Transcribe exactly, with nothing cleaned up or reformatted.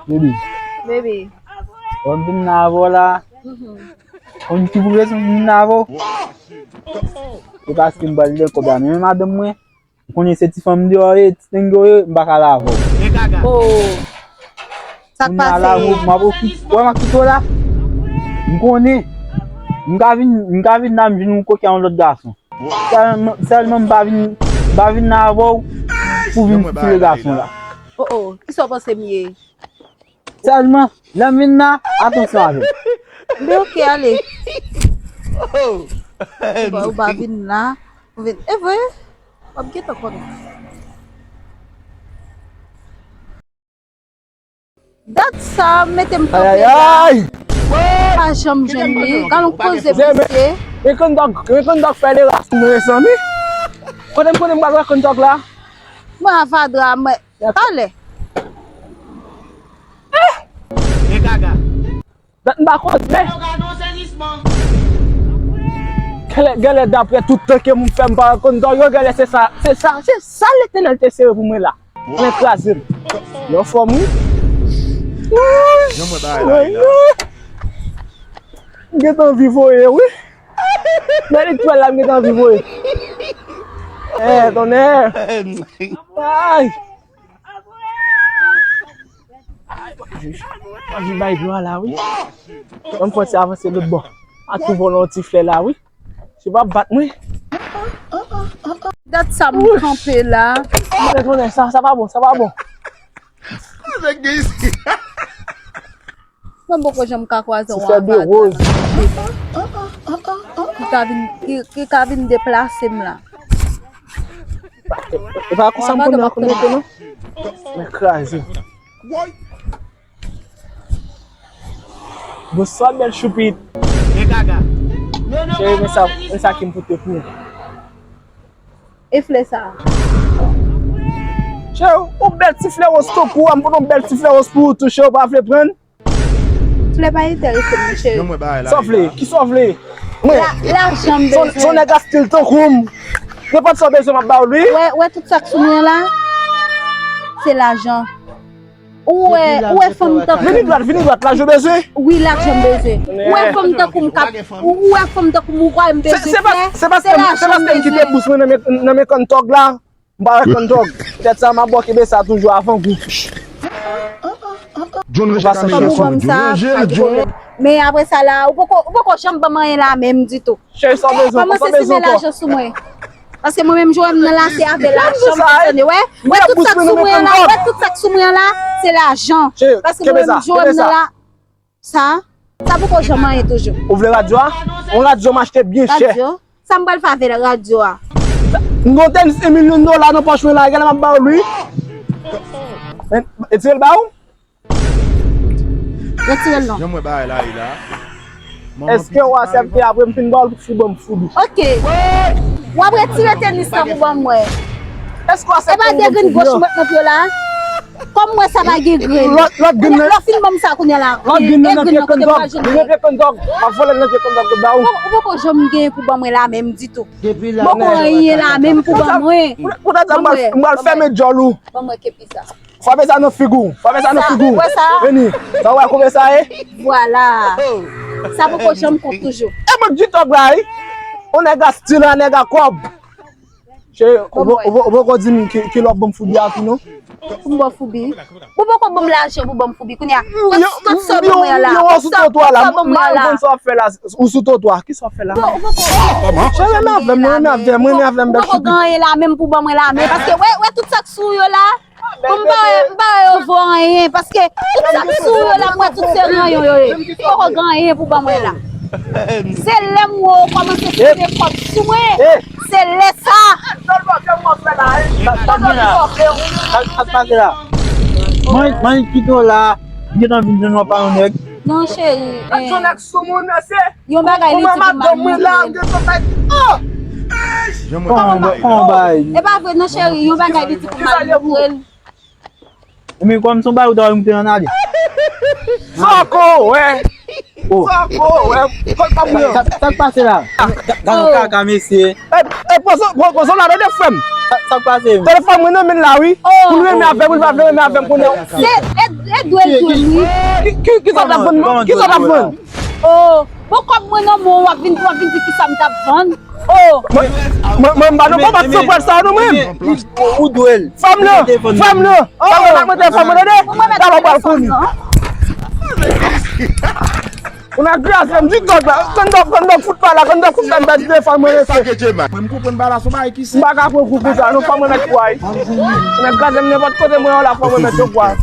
Baby, Baby. Bon, m vin nan avè w la. Mhm. Konn ki pou rezon m vin nan avè w? Se paske m pral gen kòb la. Men madanm mwen, m konnen se ti fanm deyò ye, ti nèg yo ye, m pa ka al avè w. Oh. Sa k Kounye a la, pase? m ap okip-, wè m ap kite w la. M konnen. M ka vin, m ka vin la, m jwenn yon koken yon lòt gason. Sèlman, sèlman m pa vin, m pa vin nan avè w pou vin tire gason la. Oh, oh. Kisa w panse m ye? Sèlman, lè m vin la, atansyon avè m. Men oke, ale. Ou pa, ou pa vin la. Ou vin, e vre? W ap gentan konnen. Dat sa, mete m kanpe la. Ayayay! Pa janm jwenn li. Gade yon koze pou misye. Rekonn dòg, rekonn dòg fè le ras mwen, mezanmi. Kote m konnen m pral rekonn dòg la? Mwen avadra, mwen. Talè. Dat m pa konnen. Gèlè, gèlè daprè tout tan ke m fè m pa rekonn dòg yo, gèlè se sa, se sa, se sa Letènèl te sere pou mwen la. Mwen kraze l. Yo fò m wi. Jan mwen bay la, la. M gentan anvi voye wi. Men li twèl la m gentan anvi voye. Eh, tonnè. Ay. Anvi bay dlo a la wi. Ban m fè ti avanse lòt bò. A tou vòlè yon ti flè la wi. Se pa bat mwen. Dat sa m kanpe la. Mwen konnen sa, sa pa bon, sa pa bon. Mwen poko janm ka kwaze yon Ti flè de avadra roz. ki ka vin, ki, ki ka vin deplase m la. E pa konsa m konnen m ap mete non. Mwen kraze. Bonswa bèl choupit. Cheri, men sa, men sa ki m pote pou ou. E flè sa? Cheri, yon bèl ti flè woz tankou a, m pote yon bèl ti flè woz pou ou tou, cheri, ou pa vle pran? Flè pa enterese m, cheri. Sa w vle? Kisa w vle? Mwen, La, lajan m son, son bezwen. Nèg a stil tankou m. Nenpòt sa w bezwen, m ap ba w li. Wè, wè tout sa k sou mwen la, se lajan. Ou wè, ou wè fanm tankou Vini dwat, vini dwat, lajan w bezwen. Wi, lajan m bezwen. Ou wè fanm tankou m k ap, ou wè fanm tankou m ou kwè m Se, bezwen se pa, flè, se paske, se se lajan m paske m kite bezwen. Bous mwen nan men, nan men kònn tòg la. M pa wè kònn tòg. Tèt sa m ap bòke besa toujou avan gou. John Richard Ou pa santi Tankou non. fanm sa, John, tankou John. fanm. Men apre sa la, ou poko, ou poko janm ban mwen anyen la menm ditou. Cheri, sa w bezwen, sa Kòmanse w simen bezwen ankò. Lajan sou mwen. Paske mwen menm, jwè m nan la, se avè lajan m bezwen. Wè, wè tout sa k sou mwen la, wè tout sa k sou mwen la, se lajan. Paske mwen menm, jwè m nan la. Sa? Sa poko janm anyen toujou. Ou vle radyo a? Yon radyo m achte byen chè. Radyo? Sa m pral fè avè radyo a? M gon tènis de milyon dola nan pòch mwen la, gade m ap ba w li. Retire l ba ou? Retire l non. Jan mwen bagay la ye la. Èske w aksepte apre m fin ba w l pou ban m foubi? Ok. W ap retire tènis la pou ban mwen. Èske w aksepte Epa de grenn goch mwen nan pye la. Kòm mwen sa pa gen grenn. Lòt, lòt grenn nan. Lè w fin ban m sa kounye a la. Lòt grenn nan nan pye kòndòg. Li nan pye kòndòg. M ap vòlè l nan pye kòndòg pou ba ou. Ou poko janm gen pou ban mwen la menm ditou. Poko anyen la menm pou ban mwen. Pou ta di m pral fèmen djòl ou. Ban mwen kepi sa. Frape sa nan figi w. Frape sa nan figi w. Vini. Sa w wè koupe sa ye? Vwala. Sa poko janm kont toujou. E bank di tòg la wi. On nèg a stil, on nèg a kòb. Cheri, ou poko di m ki, ki lè w ban m foubi a tou non? Pou m ba w foubi? Ou poko ban m lajan pou ban m foubi. Kounye a, tout sa w ban mwen la. Yo, yo, sou twotwa la. M pa konn sa w ap fè la. Ou sou twotwa. Ki sa w ap fè la? Cheri, renmen avè m, renmen avè m, renmen avè m, bèl foubi. Ou poko gen anyen la menm pou ban mwen la. Men paske, wè, wè tout sa k sou yo la. Bon, m pa wè, m pa wè yo vo anyen, paske tout sa k sou yo la, m wè tout se ranyon yo ye. Poko gen anyen pou ban mwen la. Se lè m wè yo kòmanse fouye kòb sou mwen, se lè sa. Sa k pase la? Mwen, mwen kite w la, m gentan vin jwenn w pa yon nèg. Non, cheri. Yon bagay li di pou m al montre l. Kòman, kòman bagay? E pa vre non, cheri, yon bagay li di pou m al montre l. Men kòm se yon bagay ou ta wè m te ann ale. Sa ankò, wè. Oh. Sa ko, wè, kot pa mwen. Sa, sa k pase la? Gade yon kaka, mesye. E, e, pozo, po-, pozo la, tande frè m. Sa, sa k pase? Tande frè m, mwen nan men l la, wi. Pou l renmen avè m, pou l pa vle renmen avè m, konnen. Se, e, e dwe l, dwe l, wi. Ki, ki, ki sa t ap vann, non? Ki sa t ap vann? Oh, bon, kòb mwen nan men w, w ap vin, w ap vin di ki sa m t ap vann. Oh. Mwen, mwen, mwen, m pa nan konbat san pwèl sa, non, mwen. Ou dwe l. Fè m nan, fè m nan. Fè m nan, mwen te fè m nan, tande. Daba pral kouri. Ou nan kraze m di dòg la. Kòndòk, kòndòk fout pa la, kòndòk fout pa la, m pa di telefòn mwen rete. Mwen m konprann pa la, son bagay ki sen. M pa ka pran kou konsa, non, fè mwen mèt kwa. Ou nan kraze m nenpòt kote mwen la, fè mwen mèt yon kwa.